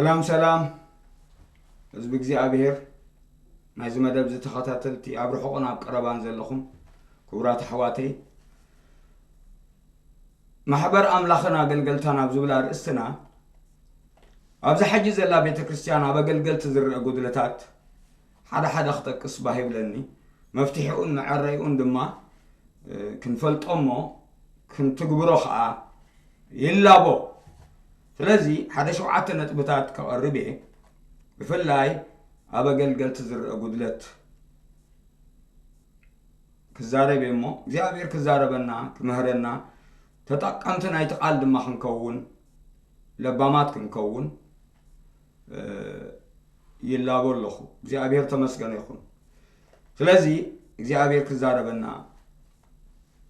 ሰላም ሰላም፣ ህዝቢ እግዚኣብሔር፣ ናይዚ መደብ እዚ ተኸታተልቲ፣ ኣብ ርሑቕን ኣብ ቀረባን ዘለኹም ክቡራት ኣሕዋተይ፣ ማሕበር ኣምላኽን ኣገልገልታን ኣብ ዝብል ኣርእስትና፣ ኣብዛ ሕጂ ዘላ ቤተ ክርስቲያን ኣብ ኣገልገልቲ ዝረአ ጉድለታት ሓደ ሓደ ክጠቅስ ባህ ይብለኒ። መፍትሒኡን መዐረይኡን ድማ፣ እ፣ ክንፈልጦ እሞ ክንትግብሮ ኸዓ ይላቦ። ስለዚ ሓደ ሸውዓተ ነጥብታት ከቐርብ እየ። ብፍላይ ኣብ ኣገልገልቲ ዝረአ ጉድለት ክዛረብ እየ እሞ እግዚኣብሔር ክዛረበና፣ ክምህረና፣ ተጠቀምቲ ናይቲ ቃል ድማ ክንከውን፣ ለባማት ክንከውን፣ እ፣ ይላቦ ኣለኹ። እግዚኣብሔር ተመስገነ ይኹን። ስለዚ እግዚኣብሔር ክዛረበና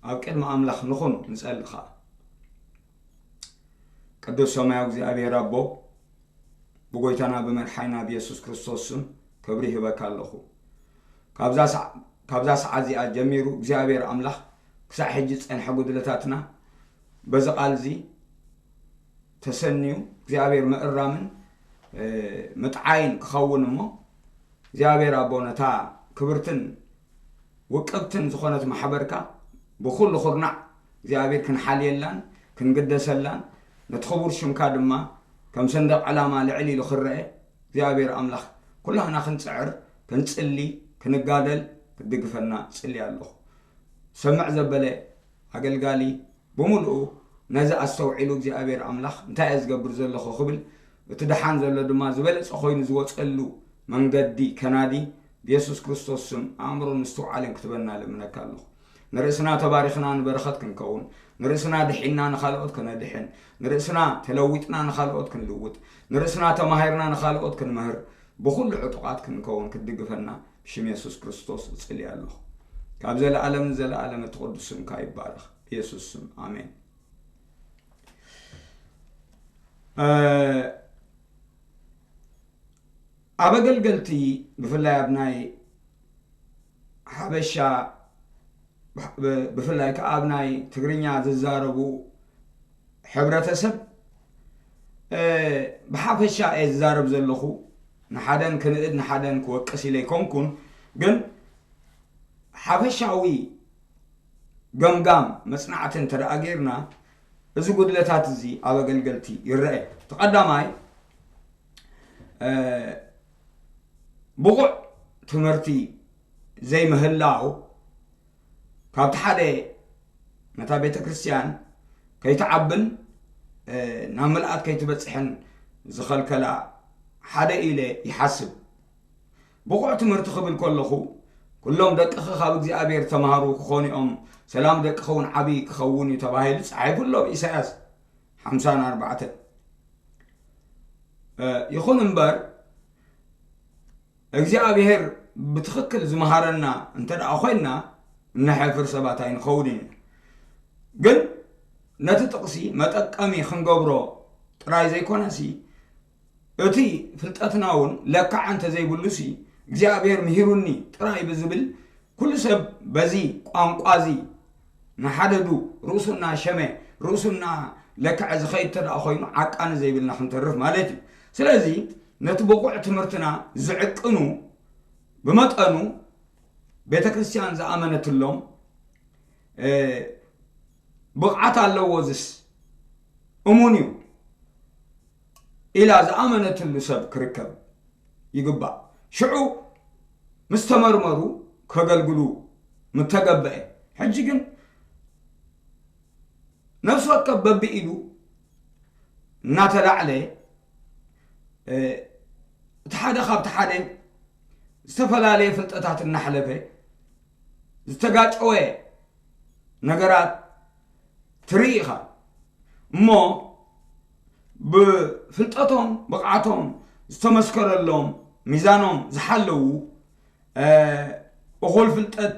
ኣብ ቅድሚ ኣምላኽ ንኹን ንጸልእ ኸኣ። ቅዱስ ሰማያዊ እግዚኣብሔር ኣቦ፣ ብጎይታና ብመድሓኒና ብየሱስ ክርስቶስ ስም ክብሪ ይህበካ ኣለኹ። ካብዛ ሰዓ-፣ ካብዛ ሰዓት እዚኣ ጀሚሩ እግዚኣብሔር ኣምላኽ ክሳዕ ሕጂ ዝጸንሐ ጉድለታትና በዚ ቃል እዚ ተሰንዩ እግዚኣብሔር ምእራምን፣ እ፣ ምጥዓይን ክኸውን እሞ እግዚኣብሔር ኣቦ ነታ ክብርትን ውቅብትን ዝኾነት ማሕበርካ ብኹሉ ኩርናዕ እግዚኣብሔር ክንሓልየላን ክንግደሰላን ነቲ ክቡር ሽምካ ድማ ከም ሰንደቕ ዕላማ ልዕል ኢሉ ክረአ እግዚኣብሔር ኣምላኽ ኩላህና ክንጽዕር፣ ክንጽሊ፣ ክንጋደል ክትድግፈና ጽሊ ኣለኹ። ሰምዕ ዘበለ ኣገልጋሊ ብምሉኡ ነዚ ኣስተውዒሉ እግዚኣብሔር ኣምላኽ እንታይ እየ ዝገብር ዘለኹ ክብል፣ እቲ ደሓን ዘሎ ድማ ዝበለጸ ኮይኑ ዝወጸሉ መንገዲ ከናዲ ብየሱስ ክርስቶስ ስም ኣእምሮን ምስትውዓልን ክትበና ልምነካ ኣለኹ። ንርእስና ተባሪኽና ንበረኸት ክንከውን፣ ንርእስና ድሒንና ንኻልኦት ከነድሕን፣ ንርእስና ተለዊጥና ንኻልኦት ክንልውጥ፣ ንርእስና ተማሂርና ንኻልኦት ክንምህር፣ ብኹሉ ዕጡቓት ክንከውን ክትድግፈና ብሽም የሱስ ክርስቶስ እጽሊ ኣለኹ። ካብ ዘለኣለም ንዘለኣለም እቲ ቅዱስ ስምካ ይባረኽ። ብየሱስ ስም ኣሜን። እ፣ ኣብ ኣገልገልቲ ብፍላይ ኣብ ናይ ሓበሻ፣ ብ-፣ ብፍላይ ከኣ ኣብ ናይ ትግርኛ ዝዛረቡ ሕብረተሰብ፣ እ፣ ብሓፈሻ እየ ዝዛረብ ዘለኹ። ንሓደን ክንእድ ንሓደን ክወቅስ ኢለ ኣይኮንኩን፣ ግን ሓፈሻዊ ገምጋም መጽናዕቲ እንተ ደኣ ጌርና፣ እዚ ጉድለታት እዚ ኣብ ኣገልገልቲ ይረአ። እቲ ቀዳማይ፣ እ፣ ብቑዕ ትምህርቲ ዘይምህላው፣ ካብቲ ሓደ ነታ ቤተ ክርስቲያን ከይትዓብን፣ እ፣ ናብ ምልኣት ከይትበጽሕን ዝኸልከላ ሓደ ኢለ ይሓስብ። ብቑዕ ትምህርቲ ክብል ከለኹ፣ "ኩሎም ደቅኺ ካብ እግዚኣብሔር ተማሃሩ ክኾኑ እዮም፣ ሰላም ደቅኺ እውን ዓብዪ ክኸውን እዩ" ተባሂሉ ተጻሒፉ ኣሎ ኣብ ኢሳያስ ሓምሳን ኣርባዕተን። እ፣ ይኹን እምበር፣ እግዚኣብሔር ብትኽክል ዝመሃረና እንተ ደኣ ኮይንና፣ እነሕፍር ሰባት ኣይንኸውን ኢና። ግን ነቲ ጥቕሲ መጠቀሚ ክንገብሮ ጥራይ ዘይኮነሲ፣ እቲ ፍልጠትና እውን ለክዓ እንተ ዘይብሉሲ፣ እግዚኣብሔር ምሂሩኒ ጥራይ ብዝብል፣ ኩሉ ሰብ በዚ ቋንቋ እዚ ንሓደዱ ርእሱ እናሸመ፣ ርእሱ እናለክዐ ዝኸይድ እንተ ደኣ ኮይኑ፣ ዓቃኒ ዘይብልና ክንተርፍ ማለት እዩ። ስለዚ ነቲ ብቑዕ ትምህርትና ዝዕቅኑ፣ ብመጠኑ ቤተ ክርስቲያን ዝኣመነትሎም፣ እ፣ ብቕዓት ኣለዎ፣ እዝስ እሙን እዩ ኢላ ዝኣመነትሉ ሰብ ክርከብ ይግባእ። ሽዑ ምስ ተመርመሩ ከገልግሉ ምተገበአ። ሕጂ ግን ነፍሲ ወከፍ በብኢዱ እናተላዕለ፣ እ፣ እቲ ሓደ ካብቲ ሓደ ዝተፈላለየ ፍልጠታት እናሕለፈ ዝተጋጨወ ነገራት ትርኢ ኢኻ። እሞ ብፍልጠቶም፣ ብቕዓቶም ዝተመስከረሎም፣ ሚዛኖም ዝሓለዉ፣ እ፣ እኹል ፍልጠት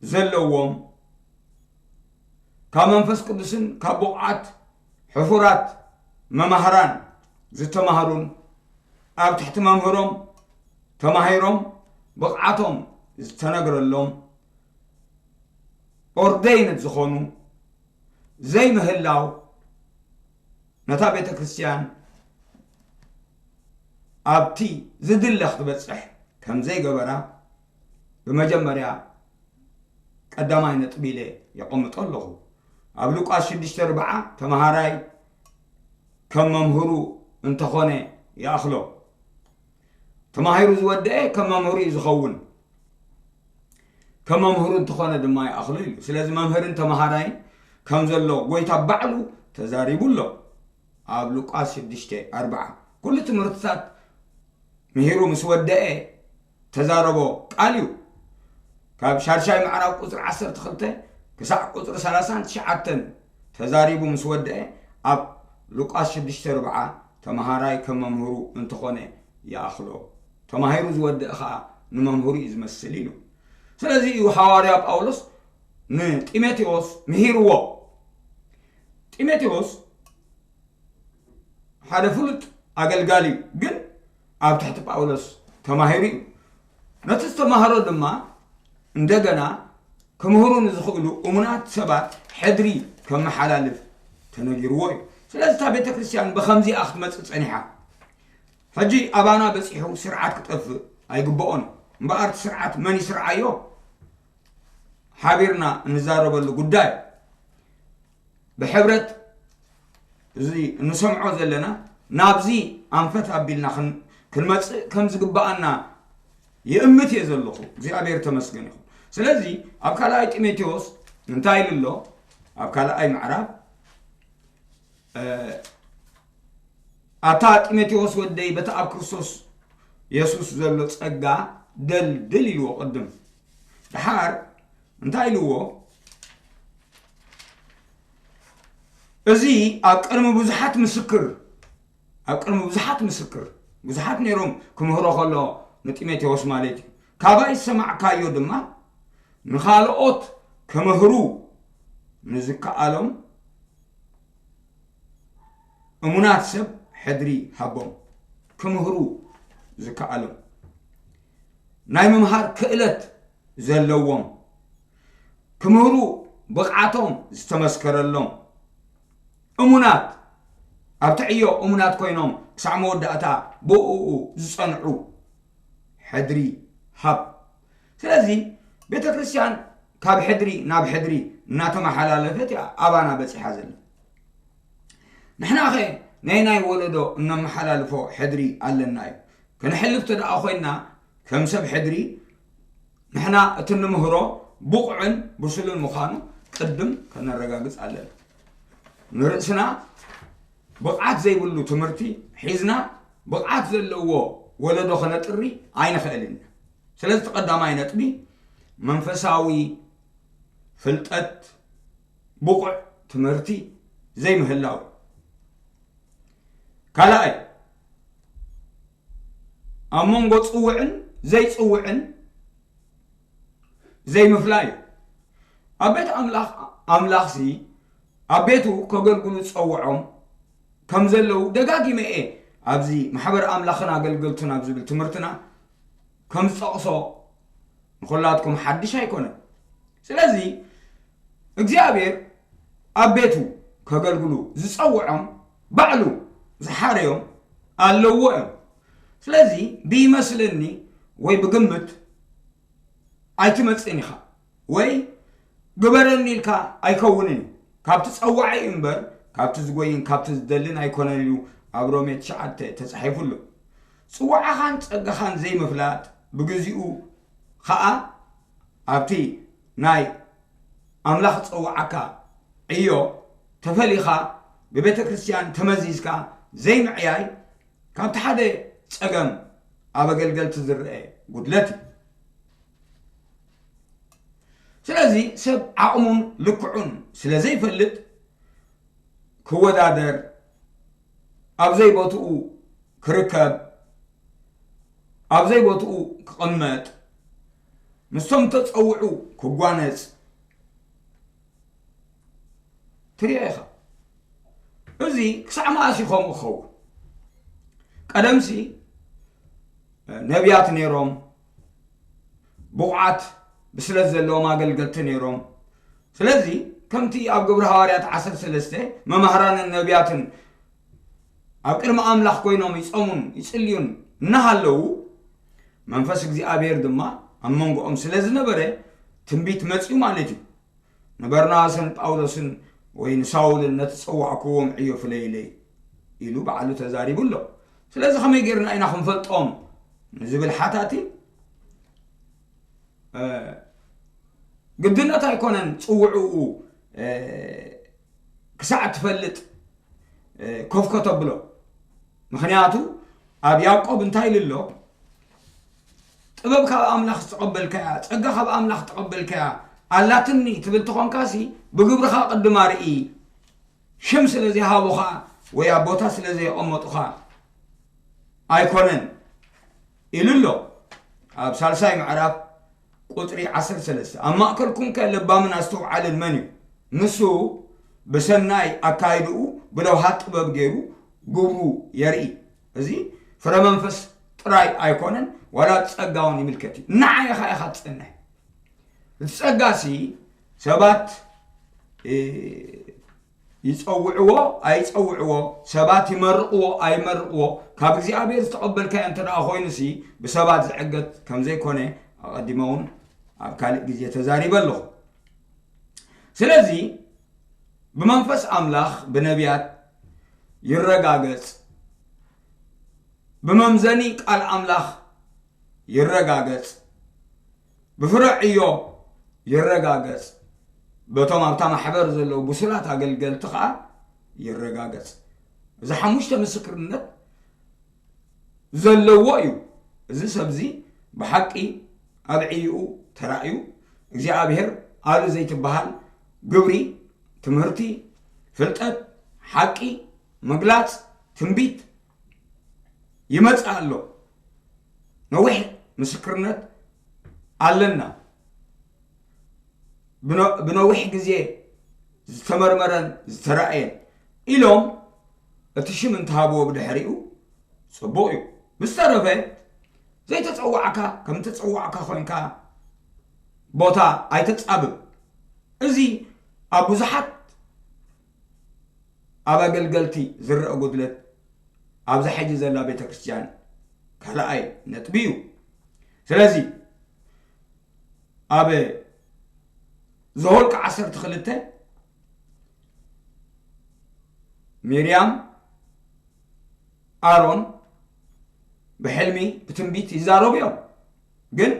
ዘለዎም፣ ካብ መንፈስ ቅዱስን ካብ ብቑዓት ሕፉራት መማህራን ዝተማህሩን ኣብ ትሕቲ መምህሮም ተማሂሮም ብቕዓቶም ዝተነግረሎም ኦርደይንድ ዝኾኑ ዘይምህላው ነታ ቤተ ክርስቲያን ኣብቲ ዝድለ ክትበጽሕ ከም ዘይገበራ ብመጀመርያ ቀዳማይ ነጥቢ ኢለ የቐምጦ ኣለኹ። ኣብ ሉቃስ ሽዱሽተ ኣርብዓ ተመሃራይ ከም መምህሩ እንተኾነ ይኣኽሎ። ተማሂሩ ዝወደአ ከም መምህሩ እዩ ዝኸውን። ከም መምህሩ እንተኾነ ድማ ይኣኽሎ ኢሉ። ስለዚ መምህርን ተመሃራይን ከም ዘሎ ጎይታ ባዕሉ ተዛሪቡ ኣሎ። ኣብ ሉቃስ ሽዱሽተ ኣርብዓ ኩሉ ትምህርትታት ምሂሩ ምስ ወደአ ተዛረቦ ቃል እዩ። ካብ ሻድሻይ ምዕራፍ ቁጽሪ ዓሰርተ ክልተ ክሳዕ ቁጽሪ ሰላሳን ትሽዓተን ተዛሪቡ ምስ ወደአ ኣብ ሉቃስ ሽዱሽተ ኣርብዓ ተመሃራይ ከም መምህሩ እንተኾነ ይኣኽሎ። ተማሂሩ ዝወድእ ኸኣ ንመምህሩ እዩ ዝመስል ኢሉ። ስለዚ እዩ ሃዋርያ ጳውሎስ ንጢሞቴዎስ ምሂርዎ። ጢሞቴዎስ ሓደ ፍሉጥ ኣገልጋሊ እዩ፣ ግን ኣብ ትሕቲ ጳውሎስ ተማሂሩ እዩ። ነቲ ዝተማህሮ ድማ እንደገና ክምህሩ ንዝኽእሉ እሙናት ሰባት ሕድሪ ከመሓላልፍ ተነጊርዎ እዩ። ስለዚ እታ ቤተ ክርስቲያን ብኸምዚ እያ ክትመጽእ ጸኒሓ። ሕጂ ኣባና በጺሑ ስርዓት ክጠፍእ ኣይግብኦን። እምበኣር እቲ ስርዓት መን ይስርዓዮ? ሓቢርና እንዛረበሉ ጉዳይ። ብሕብረት እዚ እንሰምዖ ዘለና ናብዚ ኣንፈት ኣቢልና ክን-፣ ክንመጽእ ከም ዝግብኣና ይእምት እየ ዘለኹ። እግዚኣብሔር ተመስገን ይኹን። ስለዚ ኣብ ካልኣይ ጢሞቴዎስ እንታይ ኢሉ ኣሎ? ኣብ ካልኣይ ምዕራፍ፣ እ፣ ኣታ ጢሞቴዎስ ወደይ፣ በቲ ኣብ ክርስቶስ የሱስ ዘሎ ጸጋ ደልድል ኢልዎ ቅድም። ደሓር እንታይ ኢልዎ? እዚ ኣብ ቅድሚ ብዙሓት ምስክር፣ ኣብ ቅድሚ ብዙሓት ምስክር፣ ብዙሓት ነይሮም ክምህሮ ከሎ ንጢሞቴዎስ ማለት እዩ። ካባይ ዝሰማዕካዮ ድማ ንኻልኦት ክምህሩ ንዝከኣሎም እሙናት ሰብ ሕድሪ ሃቦም። ክምህሩ ዝከኣሎም፣ ናይ ምምሃር ክእለት ዘለዎም፣ ክምህሩ ብቕዓቶም ዝተመስከረሎም፣ እሙናት፣ ኣብቲ ዕዮ እሙናት ኮይኖም ክሳዕ መወዳእታ ብእኡ ዝጸንዑ ሕድሪ ሃብ። ስለዚ ቤተ ክርስቲያን ካብ ሕድሪ ናብ ሕድሪ እናተመሓላለፈት እያ ኣባና በጺሓ ዘላ። ንሕናኸ ናይ ናይ ወለዶ እነመሓላልፎ ሕድሪ ኣለና እዩ። ክንሕልፍ ተደኣ ኮይንና ከም ሰብ ሕድሪ ንሕና እቲ እንምህሮ ብቑዕን ብሱልን ምዃኑ ቅድም ከነረጋግጽ ኣለና። ንርእስና ብቕዓት ዘይብሉ ትምህርቲ ሒዝና ብቕዓት ዘለዎ ወለዶ ከነጥሪ ኣይንኽእልን ኢና። ስለዚ እቲ ቀዳማይ ነጥቢ መንፈሳዊ ፍልጠት፣ ብቑዕ ትምህርቲ ዘይምህላው። ካልኣይ፣ ኣብ መንጎ ጽውዕን ዘይጽውዕን ዘይምፍላይ እዩ። ኣብ ቤት ኣምላኽ፣ ኣምላኽሲ ኣብ ቤቱ ከገልግሉ ዝጸውዖም ከም ዘለዉ ደጋጊመ እየ ኣብዚ ማሕበር ኣምላኽን ኣገልገልቱን ኣብ ዝብል ትምህርትና ከም ዝጠቕሶ ንኹላትኩም ሓድሽ ኣይኮነን። ስለዚ እግዚኣብሔር ኣብ ቤቱ ከገልግሉ ዝጸውዖም ባዕሉ ዝሓረዮም ኣለዎ እዮም። ስለዚ ብይመስለኒ ወይ ብግምት ኣይትመጽእን ኢኻ ወይ ግበረኒ ኢልካ ኣይከውንን እዩ። ካብቲ ጸዋዒ እምበር ካብቲ ዝጎይን ካብቲ ዝደልን ኣይኮነን ኢሉ ኣብ ሮሜ ትሽዓተ ተጻሒፉ ኣሎ። ጽዋዓኻን ጸጋኻን ዘይምፍላጥ ብግዚኡ ኸኣ ኣብቲ ናይ ኣምላኽ ዝጸውዓካ ዕዮ ተፈሊኻ ብቤተ ክርስቲያን ተመዚዝካ ዘይምዕያይ ካብቲ ሓደ ጸገም ኣብ ኣገልገልቲ ዝረአ ጉድለት እዩ። ስለዚ ሰብ ዓቕሙን ልክዑን ስለ ዘይፈልጥ ክወዳደር፣ ኣብ ዘይቦትኡ ክርከብ፣ ኣብ ዘይቦትኡ ክቕመጥ፣ ምስቶም ተጸውዑ ክጓነጽ ትሪኦ ኢኻ። እዚ ክሳዕ መኣስ እዩ ከምኡ ክኸውን? ቀደምሲ ነቢያት ነይሮም፣ ብቑዓት ብስለት ዘለዎም ኣገልገልቲ ነይሮም። ስለዚ ከምቲ ኣብ ግብሪ ሃዋርያት ዓሰርተ ሰለስተ መማህራንን ነቢያትን ኣብ ቅድሚ ኣምላኽ ኮይኖም ይጾሙን ይጽልዩን እናሃለዉ መንፈስ እግዚኣብሔር ድማ ኣብ መንጎኦም ስለ ዝነበረ ትንቢት መጺኡ ማለት እዩ። ንበርናባስን ጳውሎስን ወይ ንሳውልን ነቲ ዝጸዋዕክዎም ዕዮ ፍለይለይ ኢሉ ባዕሉ ተዛሪቡ ኣሎ። ስለዚ ከመይ ጌርና ኢና ክንፈልጦም ንዝብል ሓታቲ ግድነት ኣይኮነን ጽውዕኡ ክሳዕ ትፈልጥ ኮፍ ከተብሎ። ምኽንያቱ ኣብ ያዕቆብ እንታይ ኢሉ ኣሎ? ጥበብ ካብ ኣምላኽ ዝተቐበልካያ፣ ጸጋ ካብ ኣምላኽ ዝተቐበልካያ ኣላትኒ ትብል ተኾንካሲ ብግብርኻ ቅድማ ርኢ። ሽም ስለ ዘይሃቡኻ ወይ ኣብ ቦታ ስለ ዘየቐመጡኻ ኣይኮነን ኢሉ ኣሎ። ኣብ ሳልሳይ ምዕራፍ ቁጽሪ ዓሰርተ ሰለስተ፣ ኣብ ማእከልኩም ከ ለባምን ኣስተውዓልን መን እዩ? ንሱ ብሰናይ ኣካይድኡ ብለውሃት ጥበብ ገይሩ ግብሩ የርኢ። እዚ ፍረ መንፈስ ጥራይ ኣይኮነን፣ ዋላ ጸጋ እውን ይምልከት እዩ። ንዓይ ኢኻ ኢኻ ትጸንሕ። እቲ ጸጋሲ ሰባት ይጸውዕዎ ኣይጸውዕዎ፣ ሰባት ይመርቕዎ ኣይመርቕዎ፣ ካብ እግዚኣብሔር ዝተቐበልካዮ እንተ ደኣ ኮይኑሲ ብሰባት ዝዕገት ከም ዘይኮነ ኣቐዲመ እውን ኣብ ካልእ ግዜ ተዛሪበ ኣለኹ። ስለዚ ብመንፈስ ኣምላኽ ብነቢያት ይረጋገጽ፣ ብመምዘኒ ቃል ኣምላኽ ይረጋገጽ፣ ብፍረ ዕዮ ይረጋገጽ፣ በቶም ኣብታ ማሕበር ዘለዉ ብሱላት ኣገልገልቲ ኸኣ ይረጋገጽ። እዚ ሓሙሽተ ምስክርነት ዘለዎ እዩ። እዚ ሰብዚ ብሓቂ ኣብ ዕይኡ ተራእዩ፣ እግዚኣብሔር ኣሉ ዘይትበሃል ግብሪ፣ ትምህርቲ፣ ፍልጠት፣ ሓቂ፣ ምግላጽ፣ ትንቢት ይመጽእ ኣሎ። ነዊሕ ምስክርነት ኣለና። ብነ-፣ ብነዊሕ ግዜ ዝተመርመረን ዝተራእየን ኢሎም እቲ ሽም እንተሃብዎ ብድሕሪኡ ጽቡቕ እዩ። ብዝተረፈ ዘይተጸዋዕካ ከም ተጸዋዕካ ኮይንካ ቦታ ኣይተጻብብ። እዚ ኣብ ብዙሓት ኣብ ኣገልገልቲ ዝረአ ጉድለት ኣብዛ ሕጂ ዘላ ቤተ ክርስቲያን ካልኣይ ነጥቢ እዩ። ስለዚ ኣብ ዘኍልቁ ዓሰርተ ክልተ ሚርያም ኣሮን ብሕልሚ ብትንቢት ይዛረቡ እዮም። ግን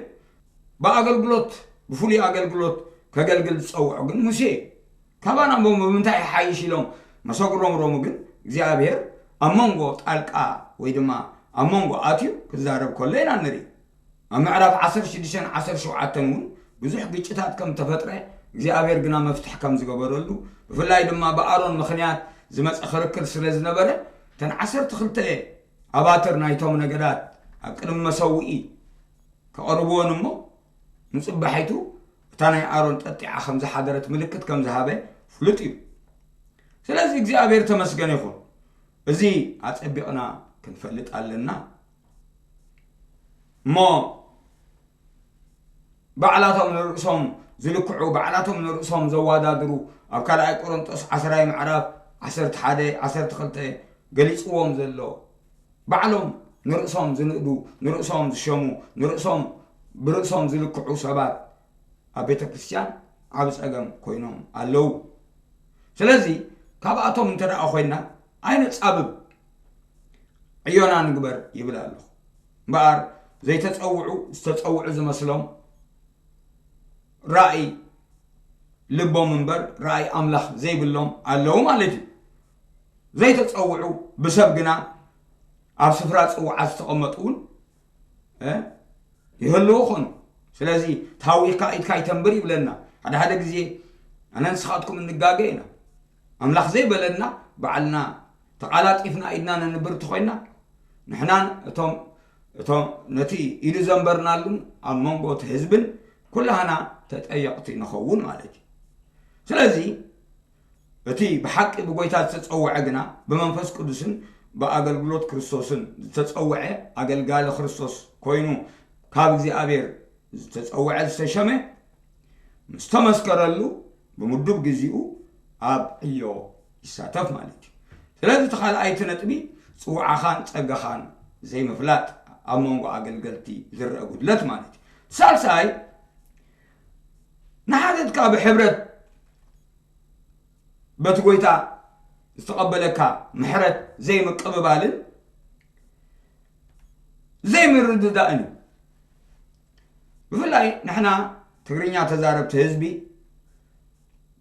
ብኣገልግሎት፣ ብፍሉይ ኣገልግሎት ከገልግል ዝጸውዖ ግን ሙሴ እዩ። ካባና እሞ ብምንታይ ይሓይሽ ኢሎም መሰጉሮምሮሙ ግን እግዚኣብሔር ኣብ መንጎ ጣልቃ ወይ ድማ ኣብ መንጎ ኣትዩ ክዛረብ ከሎ ኢና ንርኢ። ኣብ ምዕራፍ ዓሰርተ ሽዱሽተን ዓሰርተ ሸውዓተን እውን ብዙሕ ግጭታት ከም ተፈጥረ እግዚኣብሔር ግና መፍትሕ ከም ዝገበረሉ፣ ብፍላይ ድማ ብኣሮን ምኽንያት ዝመጸ ክርክር ስለ ዝነበረ እተን ዓሰርተ ክልተ ኣባትር ናይቶም ነገዳት ኣብ ቅድሚ መሰውኢ ከቐርብወን እሞ ንጽባሒቱ እታ ናይ ኣሮን ጠጢዓ ከም ዝሓደረት ምልክት ከም ዝሃበ ፍሉጥ እዩ። ስለዚ እግዚኣብሔር ተመስገን ይኹን። እዚ ኣጸቢቕና ክንፈልጥ ኣለና። እሞ ባዕላቶም ንርእሶም ዝልክዑ፣ ባዕላቶም ንርእሶም ዘወዳድሩ፣ ኣብ ካልኣይ ቆሮንጦስ ዓስራይ ምዕራፍ ዓሰርተ ሓደ ዓሰርተ ክልተ ገሊጽዎም ዘሎ፣ ባዕሎም ንርእሶም ዝንእዱ፣ ንርእሶም ዝሸሙ፣ ንርእሶም ብርእሶም ዝልክዑ ሰባት ኣብ ቤተ ክርስቲያን ዓቢ ጸገም ኮይኖም ኣለዉ። ስለዚ ካብኣቶም እንተ ደኣ ኮይና ኣይነጻብብ፣ ዕዮና ንግበር ይብል ኣለኹ። እምበኣር ዘይተጸውዑ ዝተጸውዑ ዝመስሎም ራእይ ልቦም እምበር ራእይ ኣምላኽ ዘይብሎም ኣለዉ ማለት እዩ። ዘይተጸውዑ ብሰብ ግና ኣብ ስፍራ ጽውዓት ዝተቐመጡ እውን እ፣ ይህልዉ ኾኑ። ስለዚ ታዊኽካ ኢድካ ኣይተንብር ይብለና። ሓደ ሓደ ግዜ ኣነ ንስኻትኩም እንጋገ ኢና። ኣምላኽ ዘይበለና ባዕልና ተቓላጢፍና ኢድና ነንብር እንተኾይና ንሕናን እቶም፣ እቶም ነቲ ኢዱ ዘንበርናሉን ኣብ መንጎ እቲ ህዝብን ኩላህና ተጠየቕቲ ንኸውን ማለት እዩ። ስለዚ እቲ ብሓቂ ብጎይታ ዝተጸውዐ ግና ብመንፈስ ቅዱስን ብኣገልግሎት ክርስቶስን ዝተጸውዐ ኣገልጋሊ ክርስቶስ ኮይኑ ካብ እግዚኣብሔር ዝተጸውዐ ዝተሸመ ምስ ተመስከረሉ ብምዱብ ግዜኡ ኣብ ዕዮ ይሳተፍ ማለት እዩ። ስለዚ እቲ ካልኣይቲ ነጥቢ ጽውዓኻን ጸጋኻን ዘይምፍላጥ ኣብ መንጎ ኣገልገልቲ ዝረአ ጉድለት ማለት እዩ። ሳልሳይ፣ ንሓተትካ ብሕብረት በቲ ጎይታ ዝተቐበለካ ምሕረት ዘይምቅብባልን ዘይምርድዳእን እዩ። ብፍላይ ንሕና ትግርኛ ተዛረብቲ ህዝቢ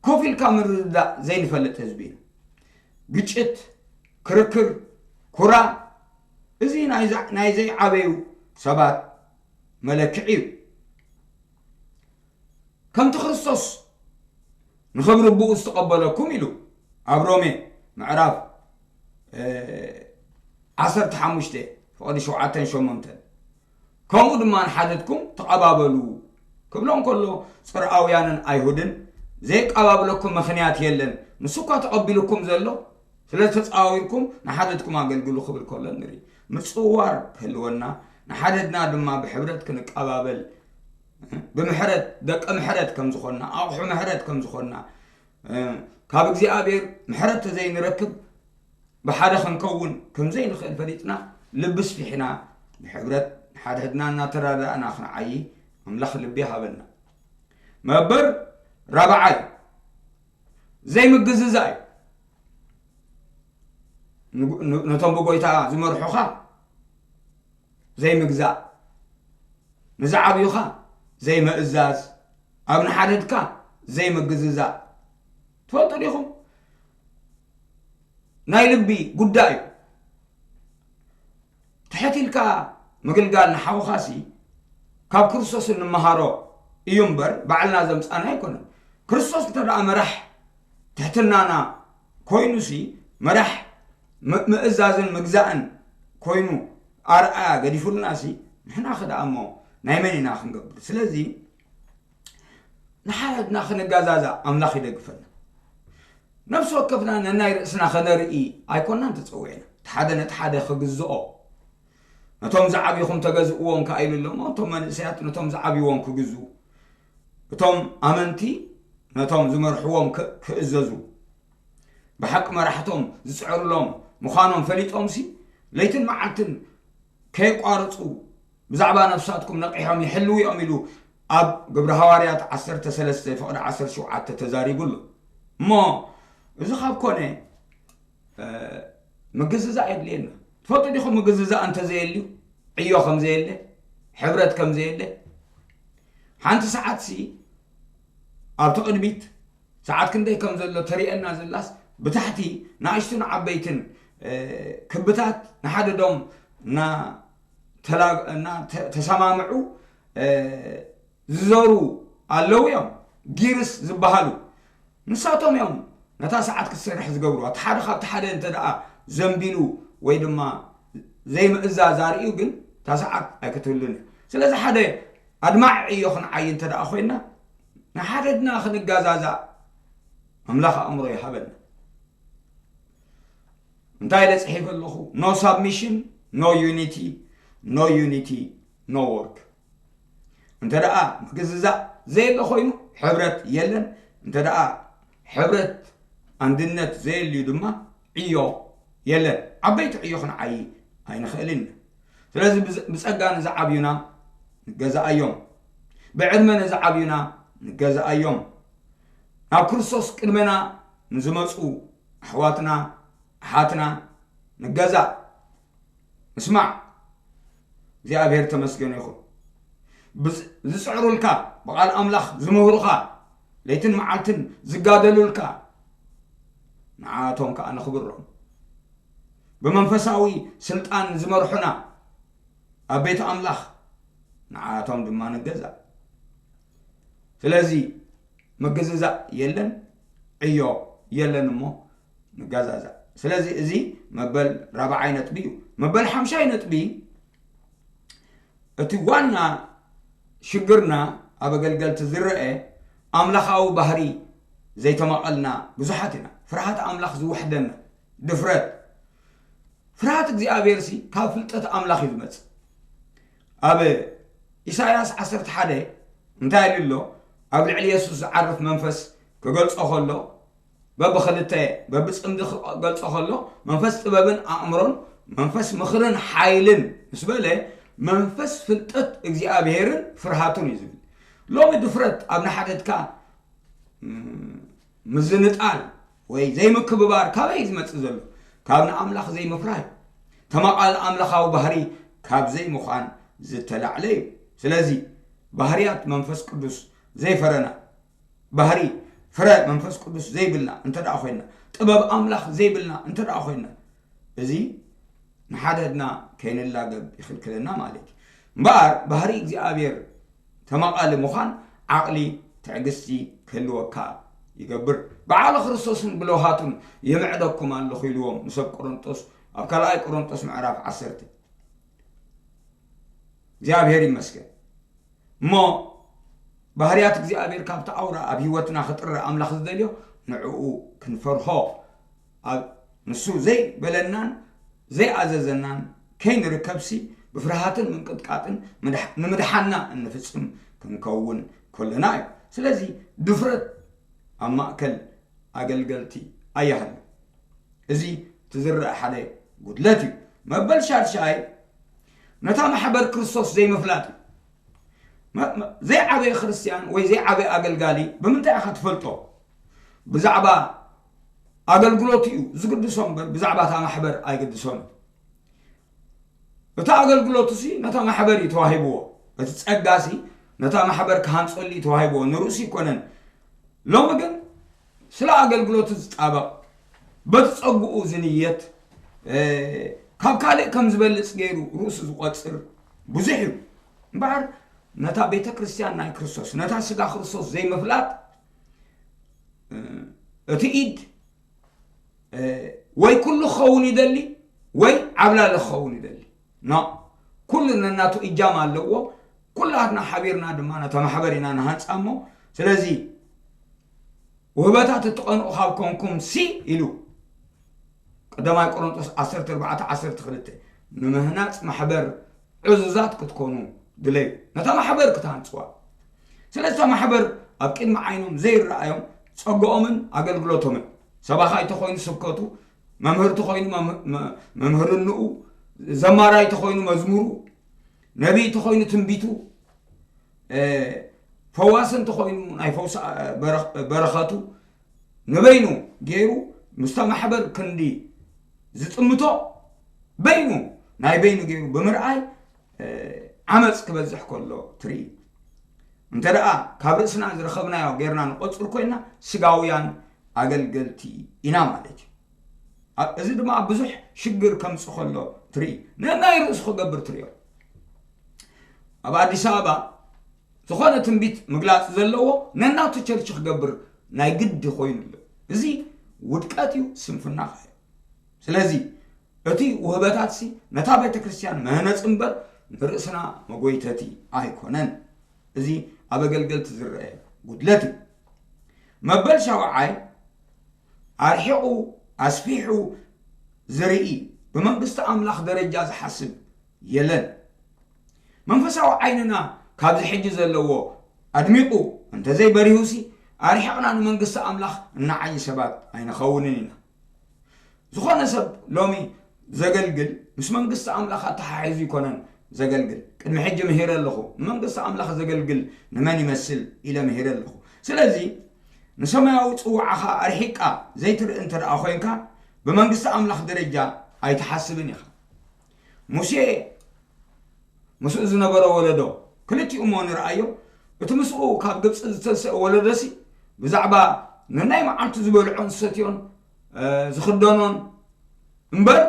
ኮፍ ኢልካ ምርድዳእ ዘይንፈልጥ ህዝቢ እዩ። ግጭት፣ ክርክር፣ ኩራ፣ እዚ ናይ ዛ-፣ ናይ ዘይዓበዩ ሰባት መለክዒ እዩ። ከምቲ ክርስቶስ ንኽብሪ ብኡ ዝተቐበለኩም ኢሉ ኣብ ሮሜ ምዕራፍ፣ እ፣ ዓሰርተ ሓሙሽተ ፍቕዲ ሸውዓተን ሸሞንተን፣ ከምኡ ድማ ንሓተትኩም ተቐባበሉ ክብሎ እንከሎ፣ ጽርኣውያንን ኣይሁድን ዘይቀባብለኩም ምኽንያት የለን። ንሱ እኳ ተቐቢሉኩም ዘሎ፣ ስለ ዝተጻወርኩም ንሓተትኩም ኣገልግሉ ክብል ከሎ ንርኢ። ምጽዋር ክህልወና፣ ንሓደድና ድማ ብሕብረት ክንቀባበል፣ ብምሕረት፣ ደቂ ምሕረት ከም ዝኾንና፣ ኣቑሑ ምሕረት ከም ዝኾንና፣ ካብ እግዚኣብሔር ምሕረት ተዘይንረክብ ብሓደ ክንከውን ከም ዘይንኽእል ፈሊጥና፣ ልቢ ስፊሕና ብሕብረት ንሓድሕድና እናተረዳእና ክንዓዪ ኣምላኽ ልቢ ይሃበና። መበር ራብዓይ ዘይምግዝዛእ እዩ። ንጉ-፣ ን-፣ ነቶም ብጎይታ ዝመርሑኻ ዘይምግዛእ፣ ንዝዓብዩኻ ዘይምእዛዝ፣ ኣብ ንሓድሕድካ ዘይምግዝዛእ። ትፈልጡ ዲኹም? ናይ ልቢ ጉዳይ እዩ። ትሕት ኢልካ ምግልጋል ንሓውኻሲ ካብ ክርስቶስ እንመሃሮ እዩ እምበር፣ ባዕልና ዘምጻና ኣይኮነን። ክርስቶስ እንተ ደኣ መራሕ ትሕትናና ኮይኑሲ፣ መራሕ ም-፣ ምእዛዝን ምግዛእን ኮይኑ ኣርኣያ ገዲፉልናሲ፣ ንሕና ኸ ደኣ እሞ ናይ መን ኢና ክንገብር? ስለዚ ንሓድሕድና ክንገዛዛእ ኣምላኽ ይደግፈና። ነፍሲ ወከፍና ነናይ ርእስና ከነርኢ ኣይኮናን ተጸዊዕና። እቲ ሓደ ነቲ ሓደ ክግዝኦ፣ ነቶም ዝዓብኹም ተገዝእዎም ከኣ ኢሉ ኣሎ እሞ፣ እቶም መንእሰያት ነቶም ዝዓብዎም ክግዝኡ፣ እቶም ኣመንቲ ነቶም ዝመርሕዎም ክ-፣ ክእዘዙ፣ ብሓቂ መራሕቶም ዝጽዕሩሎም ምዃኖም ፈሊጦምሲ፣ ለይትን መዓልትን ከየቋርጹ ብዛዕባ ነፍሳትኩም ነቒሖም ይሕልዉ እዮም ኢሉ ኣብ ግብሪ ሃዋርያት ዓሰርተ ሰለስተ ፍቕዲ ዓሰርተ ሸውዓተ ተዛሪቡ ኣሎ። እሞ እዚ ካብ ኮነ፣ እ፣ ምግዝዛእ የድልየና። ትፈልጡ ዲኹም ምግዝዛእ እንተዘየልዩ ዕዮ ከም ዘየለ፣ ሕብረት ከም ዘየለ? ሓንቲ ሰዓትሲ ኣብቲ ቅድሚት ሰዓት ክንደይ ከም ዘሎ ተርእየና ዘላስ፣ ብታሕቲ ንኣሽቱን ዓበይትን፣ እ፣ ክብታት ንሓደዶም እና ተላ-፣ እና ተ-፣ ተሰማምዑ፣ እ፣ ዝዘሩ ኣለዉ እዮም፣ ጊርስ ዝበሃሉ። ንሳቶም እዮም ነታ ሰዓት ክትሰርሕ ዝገብሩዋ። እቲ ሓደ ካብቲ ሓደ እንተ ደኣ ዘንቢሉ ወይ ድማ ዘይምእዛዝ ኣርእዩ ግን እታ ሰዓት ኣይክትህሉን እያ። ስለዚ ሓደ ኣድማዒ ዕዮ ክንዓዪ እንተ ደኣ ኮይንና፣ ንሓደድና ክንገዛዛእ ኣምላኽ ኣእምሮ ይሃበና። እንታይ ኢለ ጽሒፈ ኣለኹ? No submission, no unity, no unity, no work። እንተ ደኣ ምግዝዛእ ዘየለ ኮይኑ ሕብረት የለን። እንተ ደኣ ሕብረት፣ ኣንድነት ዘየልዩ ድማ ዕዮ የለን። ዓበይቲ ዕዮ ክንዓዪ ኣይንኽእልን ኢና። ስለዚ ብዝ-፣ ብጸጋ ንዝዓብዩና ንገዛኣዮም፣ ብዕድመ ንዝዓብዩና ንገዛኣዮም፣ ናብ ክርስቶስ ቅድመና ንዝመጹ ኣሕዋትና ኣሓትና ንገዛእ። ንስማዕ። እግዚኣብሔር ተመስገን ይኹን። ብዝ-፣ ዝጽዕሩልካ፣ ብቓል ኣምላኽ ዝምህሩኻ፣ ለይትን መዓልትን ዝጋደሉልካ፣ ንዓቶም ከኣ ነኽብሮም። ብመንፈሳዊ ስልጣን ዝመርሑና ኣብ ቤት ኣምላኽ፣ ንዓቶም ድማ ንገዛእ። ስለዚ ምግዝዛእ የለን፣ ዕዮ የለን እሞ ንገዛዛእ። ስለዚ እዚ መበል ራብዓይ ነጥቢ እዩ። መበል ሓምሻይ ነጥቢ፣ እቲ ዋና ሽግርና ኣብ ኣገልገልቲ ዝረአ ኣምላኻዊ ባህሪ ዘይተማቐልና ብዙሓት ኢና። ፍርሃት ኣምላኽ ዝውሕደና፣ ድፍረት። ፍርሃት እግዚኣብሔርሲ ካብ ፍልጠት ኣምላኽ እዩ ዝመጽእ። ኣብ ኢሳይያስ ዓሰርተ ሓደ እንታይ ኢሉ ኣሎ? ኣብ ልዕሊ የሱስ ዝዓርፍ መንፈስ ክገልጾ ከሎ፣ በብኽልተ፣ በብጽምዲ ክገልጾ ከሎ፣ መንፈስ ጥበብን ኣእምሮን፣ መንፈስ ምኽርን ሓይልን ምስ በለ፣ መንፈስ ፍልጠት እግዚኣብሔርን ፍርሃቱን እዩ ዝብል። ሎሚ ድፍረት ኣብ ንሓደድካ፣ ም፣ ምዝንጣል ወይ ዘይምክብባር ካበይ እዩ ዝመጽእ ዘሎ? ካብ ንኣምላኽ ዘይምፍራህ እዩ። ተማቓሊ ኣምላኻዊ ባህሪ ካብ ዘይምዃን ዝተላዕለ እዩ። ስለዚ ባህርያት መንፈስ ቅዱስ ዘይፈረና፣ ባህሪ ፍረ መንፈስ ቅዱስ ዘይብልና እንተ ደኣ ኮይንና፣ ጥበብ ኣምላኽ ዘይብልና እንተ ደኣ ኮይንና፣ እዚ ንሓደድና ከይንላገብ ይኽልክለና ማለት እዩ። እምበኣር ባህሪ እግዚኣብሔር ተማቓሊ ምዃን ዓቕሊ፣ ትዕግስቲ ክህልወካ ይገብር። ብዓቕሊ ክርስቶስን ብለውሃቱን የምዕደኩም ኣለኹ ኢልዎም ንሰብ ቆሮንጦስ ኣብ ካልኣይ ቆሮንጦስ ምዕራፍ ዓሰርተ። እግዚኣብሔር ይመስገን። እሞ ባህርያት እግዚኣብሔር ካብቲ ኣውራ ኣብ ህይወትና ክጥረ ኣምላኽ ዝደልዮ ንዕኡ ክንፈርሆ፣ ኣብ ንሱ ዘይበለናን ዘይኣዘዘናን ከይንርከብሲ ብፍርሃትን ምንቅጥቃጥን ምድሕ-፣ ንምድሓና እንፍጽም ክንከውን ከለና እዩ። ስለዚ ድፍረት ኣብ ማእከል ኣገልገልቲ ኣይሃሉ። እዚ እቲ ዝረአ ሓደ ጉድለት እዩ። መበል ሻድሻይ ነታ ማሕበር ክርስቶስ ዘይምፍላጥ እዩ። መ-፣ መ-፣ ዘይዓበየ ክርስትያን ወይ ዘይዓበየ ኣገልጋሊ ብምንታይ ኢኻ ትፈልጦ? ብዛዕባ ኣገልግሎቱ እዩ ዝግድሶ እምበር ብዛዕባ እታ ማሕበር ኣይግድሶን እዩ። እቲ ኣገልግሎቱሲ ነታ ማሕበር እዩ ተዋሂብዎ። እቲ ጸጋሲ ነታ ማሕበር ክሃንጸሉ እዩ ተዋሂብዎ፣ ንርእሱ ኣይኮነን። ሎሚ ግን ስለ ኣገልግሎቱ ዝጣበቕ፣ በቲ ጸግኡ ዝንየት፣ እ፣ ካብ ካልእ ከም ዝበልጽ ገይሩ ርእሱ ዝቖጽር ብዙሕ እዩ። እምበኣር ነታ ቤተ ክርስቲያን ናይ ክርስቶስ፣ ነታ ስጋ ክርስቶስ ዘይምፍላጥ፣ እ፣ እቲ ኢድ፣ እ፣ ወይ ኩሉ ክኸውን ይደሊ፣ ወይ ዓብላሊ ክኸውን ይደሊ። ኖ፣ ኩሉ ነናቱ እጃም ኣለዎ። ኩላትና ሓቢርና ድማ ነታ ማሕበር ኢና ንሃንጻ እሞ፣ ስለዚ ውህበታት እትቐንኡ ካብ ኮንኩም ሲ ኢሉ፣ ቀዳማይ ቆሮንጦስ ዓሰርተ ኣርባዕተ ዓሰርተ ክልተ፣ ንምህናጽ ማሕበር ዕዙዛት ክትኮኑ ድለዩ፣ ነታ ማሕበር ክትሃንጽዋ። ስለዚ እታ ማሕበር ኣብ ቅድሚ ዓይኖም ዘይረኣዮም ጸግኦምን ኣገልግሎቶምን፣ ሰባኻይ ተኾይኑ ስብከቱ፣ መምህር ተኾይኑ መም-፣ መ-፣ መምህርንኡ፣ ዘማራይ ተኾይኑ መዝሙሩ፣ ነቢይ ተኾይኑ ትንቢቱ፣ እ፣ ፈዋሲ እንተኾይኑ ናይ ፈውሲ፣ እ፣ በረኽ-፣ በረኸቱ ንበይኑ ገይሩ ምስታ ማሕበር ክንዲ ዝጥምቶ በይኑ ናይ በይኑ ገይሩ ብምርኣይ፣ እ፣ ዓመፅ ክበዝሕ ከሎ ትርኢ። እንተ ደኣ ካብ ርእስና ዝረኸብናዮ ጌርና ንቆጽር ኮይና ስጋውያን ኣገልገልቲ ኢና ማለት እዩ። ኣ-፣ እዚ ድማ ኣብ ብዙሕ ሽግር ከምጽእ ከሎ ትርኢ። ነናይ ርእሱ ክገብር ትርእዮ። ኣብ ኣዲስ ኣበባ ዝኾነ ትንቢት ምግላጽ ዘለዎ ነናቱ ቸርች ክገብር ናይ ግዲ ኮይኑ ኣሎ። እዚ ውድቀት እዩ፣ ስንፍና ኸኣ እዩ። ስለዚ እቲ ውህበታትሲ ነታ ቤተ ክርስቲያን መህነጺ እምበር ንርእስና መጎይተቲ ኣይኮነን። እዚ ኣብ ኣገልገልቲ ዝረአ ጉድለት እዩ። መበል ሻውዓይ፣ ኣርሒቑ ኣስፊሑ ዝርኢ፣ ብመንግስቲ ኣምላኽ ደረጃ ዝሓስብ የለን። መንፈሳዊ ዓይንና ካብዚ ሕጂ ዘለዎ ኣድሚቑ እንተዘይበሪሁሲ፣ ኣርሒቕና ንመንግስቲ ኣምላኽ እንዓዪ ሰባት ኣይንኸውንን ኢና። ዝኾነ ሰብ ሎሚ ዘገልግል ምስ መንግስቲ ኣምላኽ ኣተሓሒዙ ኣይኮነን ዘገልግል። ቅድሚ ሕጂ ምሂረ ኣለኹ፣ ንመንግስቲ ኣምላኽ ዘገልግል ንመን ይመስል ኢለ ምሂረ ኣለኹ። ስለዚ ንሰማያዊ ጽውዓኻ ኣርሒቕካ ዘይትርኢ እንተ ደኣ ኮይንካ፣ ብመንግስቲ ኣምላኽ ደረጃ ኣይትሓስብን ኢኻ። ሙሴ ምስኡ ዝነበረ ወለዶ ክልቲኡ እሞ ንርኣዮ። እቲ ምስኡ ካብ ግብጺ ዝተንስአ ወለዶሲ ብዛዕባ ነናይ መዓልቱ ዝበልዖን ዝሰትዮን፣ እ፣ ዝኽደኖን እምበር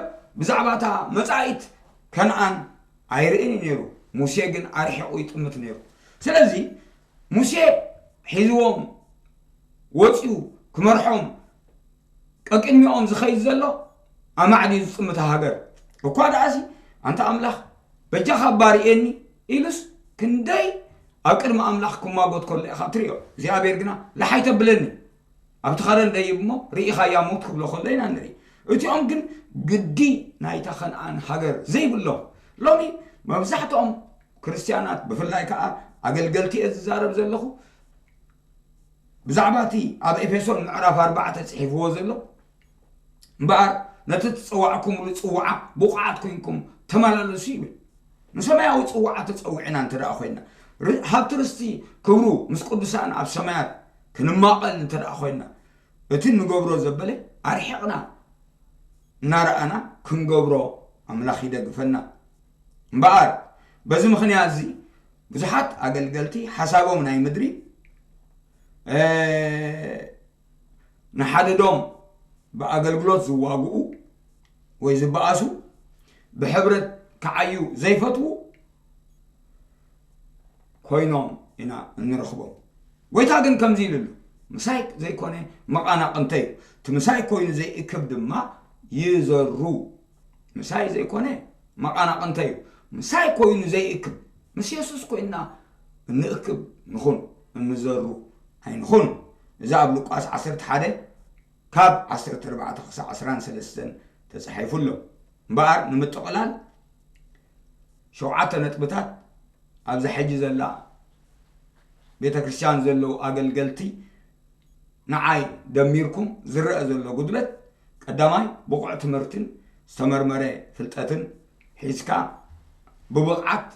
ብዛዕባ እታ መጻኢት ከነኣን ኣይርእን እዩ ነይሩ። ሙሴ ግን ኣርሒቑ ይጥምት ነይሩ። ስለዚ ሙሴ ሒዝዎም ወጺኡ ክመርሖም ቀቅድሚኦም ዝኸይድ ዘሎ ኣማዕድዩ ዝጥምታ ሃገር። እኳ ደኣሲ ኣንታ ኣምላኽ በጃኻ ባርየኒ ኢሉስ ክንደይ ኣብ ቅድሚ ኣምላኽ ክማጎት ከሎ ኢኻ ትርእዮ። እግዚኣብሔር ግና ላሕ ኣይተብለኒ፣ ኣብቲ ኸረን ደይብ እሞ ርኢኻያ ሙት ክብሎ ከሎ ኢና ንርኢ። እቲኦም ግን ግዲ ናይታ ከነኣን ሃገር ዘይብሎም። ሎሚ መብዛሕትኦም ክርስትያናት ብፍላይ ከኣ ኣገልገልቲ እየ ዝዛረብ ዘለኹ፣ ብዛዕባ እቲ ኣብ ኤፌሶን ምዕራፍ ኣርባዕተ ጽሒፍዎ ዘሎ እምበኣር ነቲ እተጸዋዕኩምሉ ጽውዓ ብቑዓት ኮይንኩም ተመላለሱ ይብል። ንሰማያዊ ጽዋዓ ተጸዊዕና እንተ ደኣ ኮይንና፣ ር-፣ ሃብቲ ርስቲ ክብሩ ምስ ቅዱሳን ኣብ ሰማያት ክንማቐል እንተ ደኣ ኮይንና፣ እቲ እንገብሮ ዘበለ ኣርሒቕና እናረኣና ክንገብሮ ኣምላኽ ይደግፈና። እምበኣር በዚ ምኽንያት እዚ ብዙሓት ኣገልገልቲ ሓሳቦም ናይ ምድሪ፣ እ፣ ንሓደዶም ብኣገልግሎት ዝዋግኡ ወይ ዝበኣሱ፣ ብሕብረት ክዓዩ ዘይፈትዉ ኮይኖም ኢና እንረኽቦም። ጎይታ ግን ከምዚ ኢሉ ኣሎ፣ "ምሳይ ዘይኮነ መቓናቕንተይ እዩ፣ እቲ ምሳይ ኮይኑ ዘይእክብ ድማ ይዘሩ።" ምሳይ ዘይኮነ መቓናቕንተይ እዩ፣ ምሳይ ኮይኑ ዘይእክብ፣ ምስ የሱስ ኮይንና እንእክብ ንኹን፣ እንዘሩ ኣይንኹን። እዚ ኣብ ሉቃስ ዓሰርተ ሓደ ካብ ዓሰርተ ኣርባዕተ ክሳብ ዕስራን ሰለስተን ተጻሒፉ ኣሎ። እምበኣር ንምጥቕላል ሸውዓተ ነጥብታት ኣብዛ ሕጂ ዘላ ቤተ ክርስቲያን ዘለዉ ኣገልገልቲ ንዓይ ደሚርኩም ዝረአ ዘሎ ጉድለት፣ ቀዳማይ ብቑዕ ትምህርትን ዝተመርመረ ፍልጠትን ሒዝካ ብብቕዓት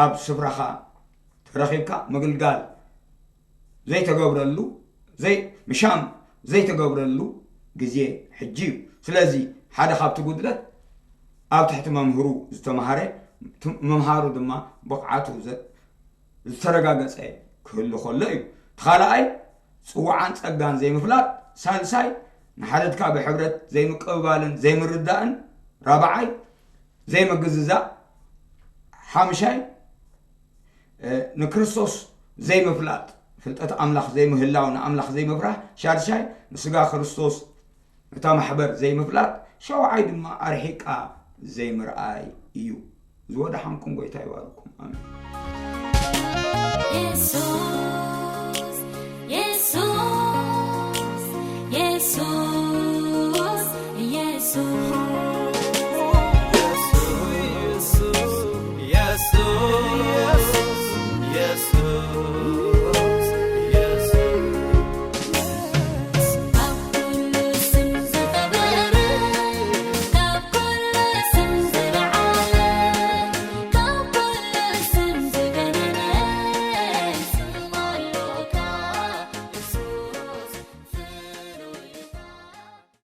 ኣብ ስፍራኻ ተረኺብካ ምግልጋል ዘይተገብረሉ፣ ዘይ-፣ ምሻም ዘይተገብረሉ ግዜ ሕጂ እዩ። ስለዚ ሓደ ካብቲ ጉድለት ኣብ ትሕቲ መምህሩ ዝተምሃረ፣ ት-፣ ምምሃሩ ድማ ብቕዓቱ ዘ-፣ ዝተረጋገጸ ክህሉ ከሎ እዩ። እቲ ካልኣይ ጽዋዓን ጸጋን ዘይምፍላጥ፣ ሳልሳይ ንሓደድካ ብሕብረት ዘይምቅብባልን ዘይምርዳእን፣ ራብዓይ ዘይምግዝዛእ፣ ሓምሻይ እ፣ ንክርስቶስ ዘይምፍላጥ፣ ፍልጠት ኣምላኽ ዘይምህላው፣ ንኣምላኽ ዘይምፍራሕ፣ ሻድሻይ ንስጋ ክርስቶስ፣ ነታ ማሕበር ዘይምፍላጥ፣ ሸውዓይ ድማ ኣርሒቃ ዘይምርኣይ እዩ። ዝወደሓንኩም ጎይታ ይባርኩም። ኣሜን። የሱስ፣ የሱስ፣ የሱስ።